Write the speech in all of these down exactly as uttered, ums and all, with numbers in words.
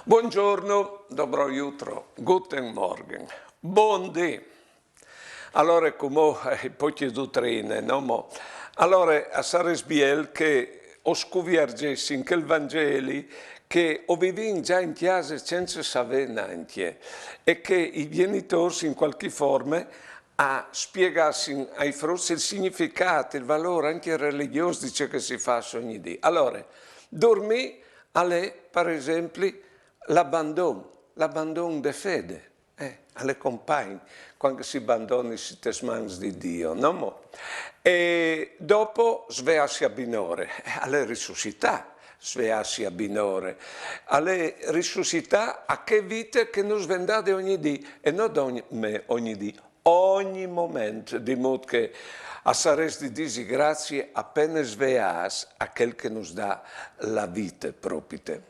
Buongiorno, dobro jutro, guten Morgen, bundì. Alore, cumò, eh, pocje dutrine, no mo? Alore, a sarès biel che o scuviergessin chel Vangeli che o vivìn za in cjase cence savè nancje, e che i gjenitôrs in cualchi forme a spiegassin ai fruts il significât, il valôr ancje religjôs di ce che si fâs ogni dì. Alore, durmî al è, par esempli, l'abandon, l'abandon de fede. Eh, al è compagn, cuant che si bandoni sutes mans di Diu, no mo? E dopo sveâsi a binore, eh, al è risuscitâ, sveâsi a binore, al è risuscitâ a chê vite che nus ven dade ogni dì, e no dome ogni dì, ogni moment, di mût che a sarès di dîsi grazie a pene sveâts a chel che nus da la vite propite.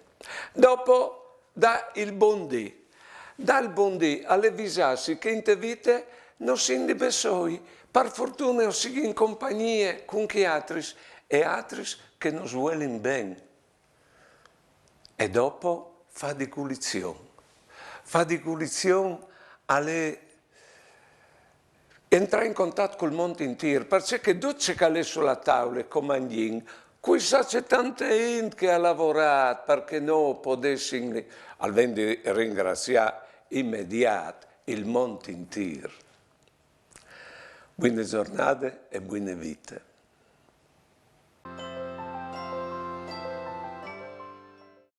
Dopo, dâ il bundì. Dâ il bundì al è visâsi che inte vite no sin di bessôi, par fortune o sin in compagnie cun chei altris, e altris che nus vuelin ben. E dopo fâ di gulizion. Fâ di gulizion al è jentrâ in contat cul mont intîr, parcè che dut ce che al è su la taule, cumò, cui sa ce tante int che e à lavorât par che nô o podessin, al ven di ringraziâ imediât il mont intîr. Buine zornade e buine vite.